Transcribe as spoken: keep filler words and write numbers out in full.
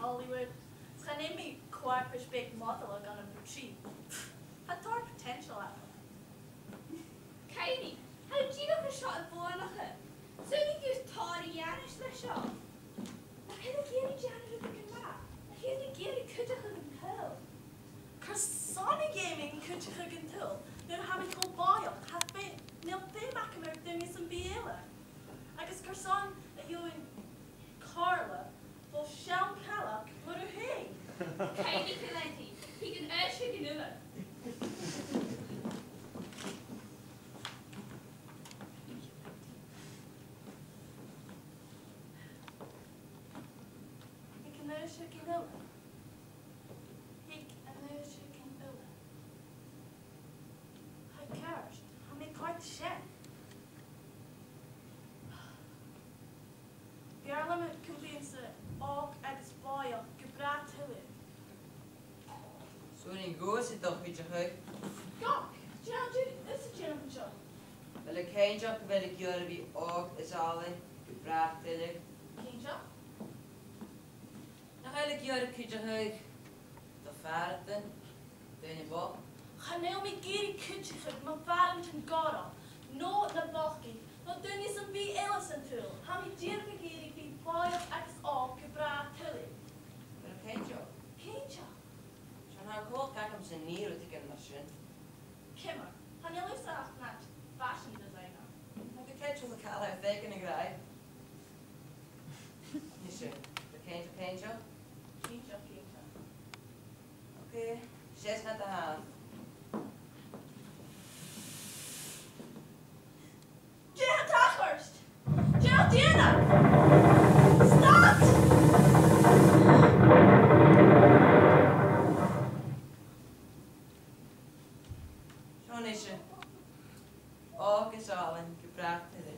Hollywood. Chan eil mi corporate big model a' gabhail am pàrtaidh. Tha tòrr potential agam. Katie, tha thu dìreach an seo a' buannachadh. Saoil an cuir thu tòrr a dh'fhianais leis seo? Nach eil thu ag iarraidh dèanamh rudeigin math? Nach eil thu ag iarraidh cuideachadh an t-saoghail? Carson a dh'fheum mi cuideachadh an t-saoghail nuair a tha mi cho bòidheach? Tha fè-, chan eil feum agam air duine sam bith eile. Agus carson a gheibh Carla bho sheann chailleach mar thu fhèin? Katie Valenti, thig an uair sin gun uile. Thig an uair sin gun uile. Thig an uair sin gun uile. Tha e ceart, tha mi a' creidsinn sin. B' fheàrr leam gum bithinn-sa òg agus bòidheach gu bràth tuilleadh. Saoil an cuir thu do chuideachadh? Gach, dè an dùil a tha thu a' dèanamh an seo? Bheil thu cinnteach gu bheil thu ag iarraidh a bhith òg is àlainn gu bràth tuilleadh? Cinnteach. Nach eil thu ag iarraidh cuideachadh do phàrantan, daoine bochd? Chan eil mi ag iarraidh cuideachadh mo phàrantan gòrach, no na bochdaich, no duine sam bith eile san t-saoghal. Tha mi dìreach ag iarraidh a bhith bòidheach agus òg gu bràth tuilleadh. Bheil thu cinnteach? Cinnteach. Seadh, tha coltach agamsa nì rudeigin mar sin. Ciamar? Chan eil thusa ach nad fashion designer. Tha mi cinnteach gu bheil thu a' faicinn a' ghràidh. Nise, a bheil thu cinnteach, cinnteach? Cinnteach, cinnteach. Ok, seasaibh ma-thà. Dè tha a' tachairt? Dè tha thu a' dèanamh? Stad! Seo a-nis e. Òg is àlainn gu bràth tuilleadh.